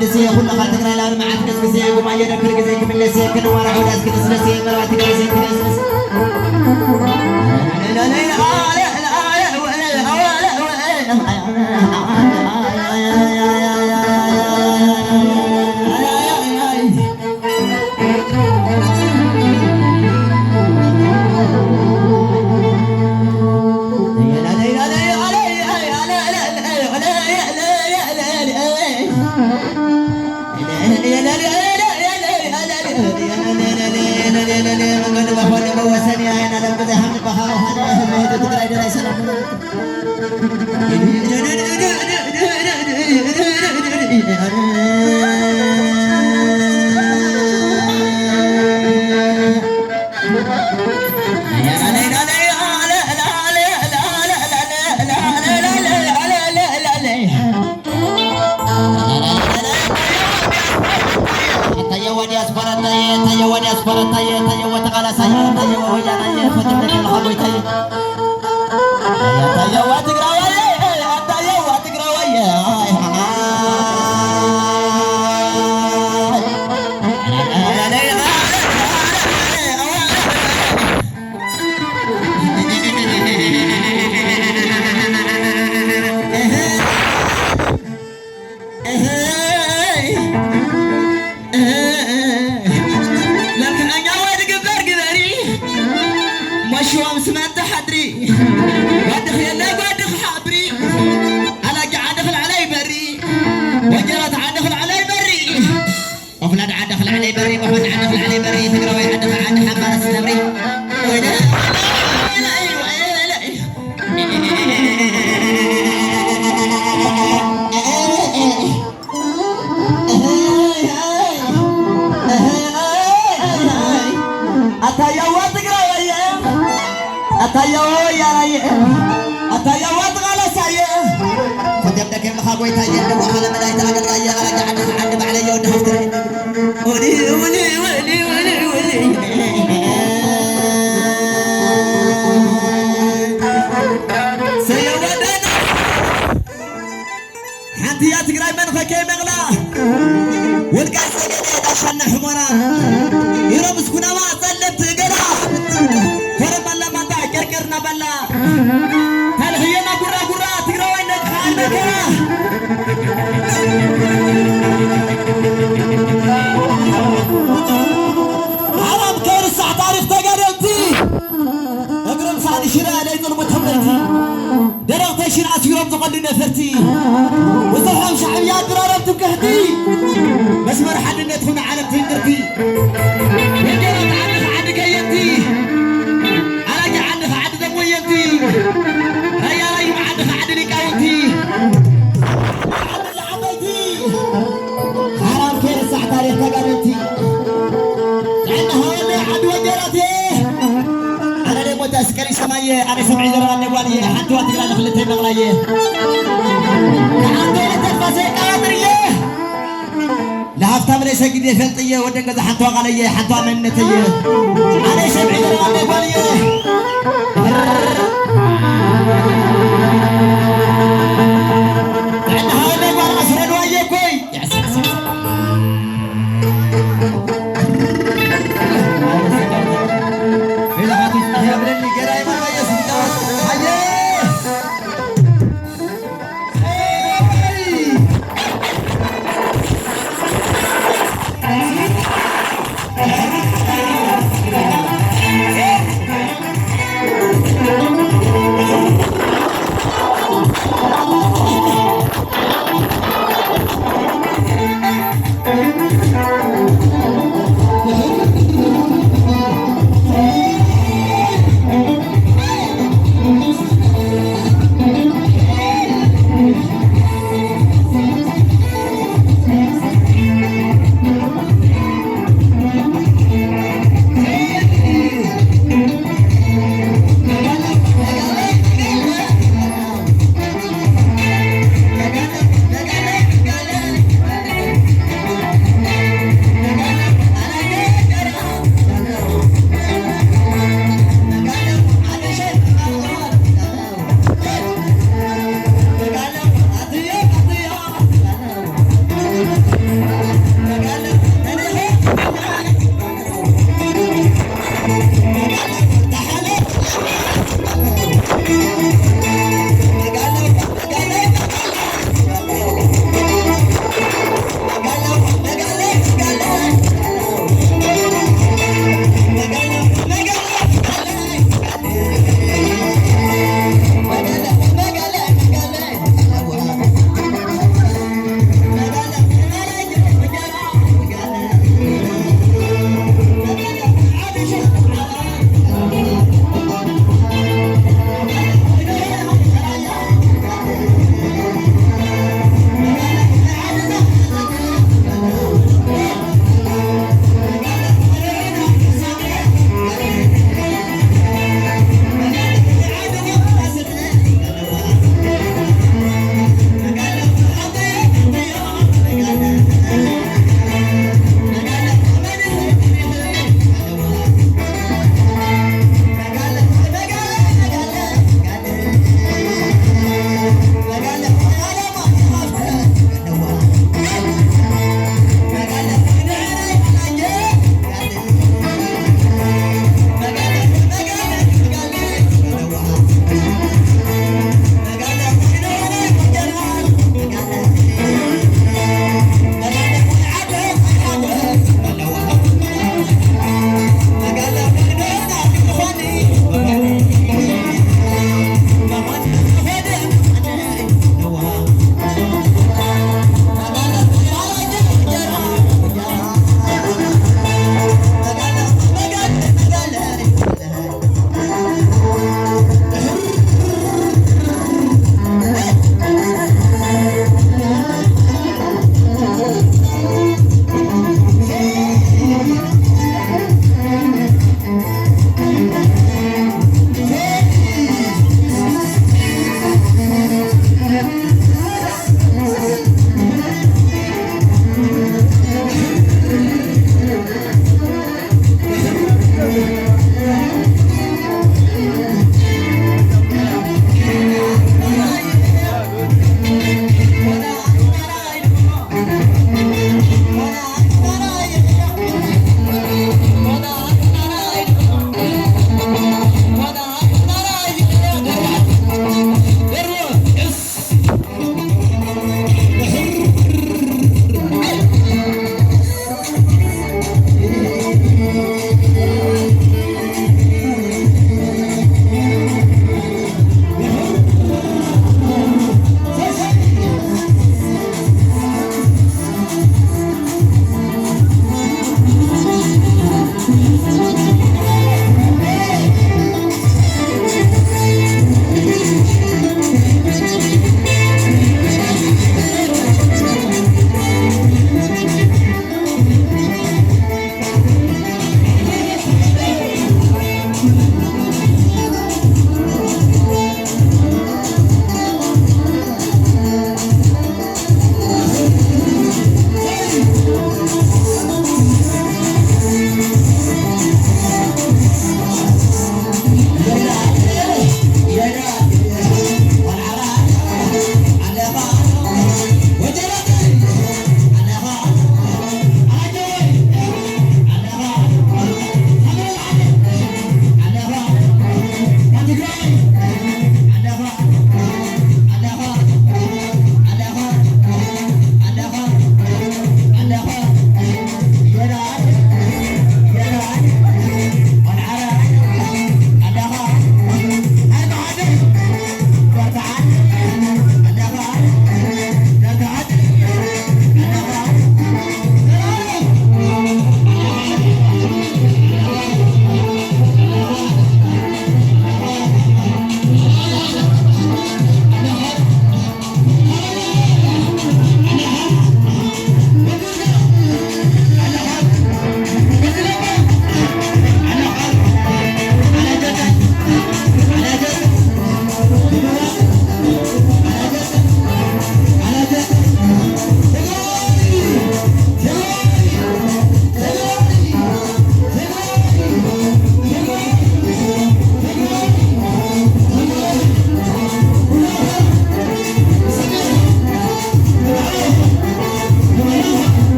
ግዜ ኩልኻ ትግራይ ላብ መዓት ገስግሴ ጉማየ ደብር ግዜ ክምለሴ ክንዋራ ሑዳስ ክልስለሴ መርባት ትግራይ ዘይ ክልስለስ ኣታየዋ ዲያስፖራ ኣታየ፣ ኣታየዋ ዲያስፖራ ኣታየ፣ ኣታየዋ ተቓላሳየ፣ ኣታየዋ ወያናየ፣ ፈትነ ከለኻ ጎይታየ። ኣያ ኣታየዋ ትግራዋየ፣ ኣታየዋ ትግራዋየ። ለምዕኛዋ ድግበር ግበሪ፣ መሽዋም ስመተ ሓድሪ፣ ጓድኽ የለ ጓድኽ ሓብሪ፣ ኣላጊ ዓድኽ ላዕላይ በሪ፣ ወጀራት ዓድኽ ላዕላይ በሪ፣ ቆፍላድ ዓድኽ ላዕላይ በሪ፣ ቆፍላድ ዓድኽ ላዕላይ በሪ፣ ትግራዋይ ዓድኻ ዓዲ ሓባረስ ነብሪ። ወደ ኣታያዋ ትግራዋየ፣ ኣታያዋ ወያናየ፣ ኣታያዋ ተቓላሳየ። ፈገም ደከምኻ ጎይታየ፣ ደዋ ኻለ መላእክት ኣገልጋየ፣ ኣረጋ ዓዲ ዓዲ ባዕለየ ወዲ ሃፍትረ። ወዲ፣ ወዲ፣ ወዲ፣ ወዲ፣ ወዲ። ሰየወደና። ሓንቲ እያ ትግራይ መንኸ ከይመቕላ፣ ወልቃይት ጸገዴ ዳሻና ሕሞራ፣ ኢሮብ እስኩናማ ጸለምቲ እገዳ፣ ኮረም ኣላማጣ ጨርጨር ናባላ፣ ታልኽየና ጉራ ጉራ ትግራዋይነት ከኣልመካ። ዓለም ከይርሳዕ ታሪኽ ተጋደልቲ፣ እግርም ሳዕዲ ሽረ ለይጥልሙ ተምለይቲ። ደረቕ ተሽን ኣስጊሮም ዝቐዱ ነፈርቲ፣ ብዝሖም ሻዕብያ ኣድራረብ ትምክሕቲ፣ መስመር ሓድነት ኹን ዓለም ትንግርቲ። ወጀራት ዓዲ ኸዓዲ ከየንቲ፣ ኣራጊ ዓዲ ኸዓዲ ዘሞየንቲ፣ ራያራይ ዓዲ ኸዓዲ ሊቃውንቲ። ዓበይቲ ሓራም ከይርሳዕ ታሪኽ ተጋደልቲ። ጥዕና ሃወለይ ዓዲ ወጀራትየ። ኣነ ደይ ሞተ ስቀሊ ሰማየ፣ ኣነ ሰብዒ ዘረባ ነጓልየ፣ ሓንቲዋ ትግራ ንኽልተ መቕላየ። ንዓንተ ወተት ፋሰይ ቃጥርየ። ንሃፍታም ለይ ሰጊድ የፈልጥየ፣ ወደን ገዛ ሓንቲዋ ቃለየ፣ ሓንቲዋ መንነተየ። ኣነ ሰብዒ ዘረባ ነጓልየ። ጥዕና ሃወለይ ጓል ኣስረድዋየ ኮይ።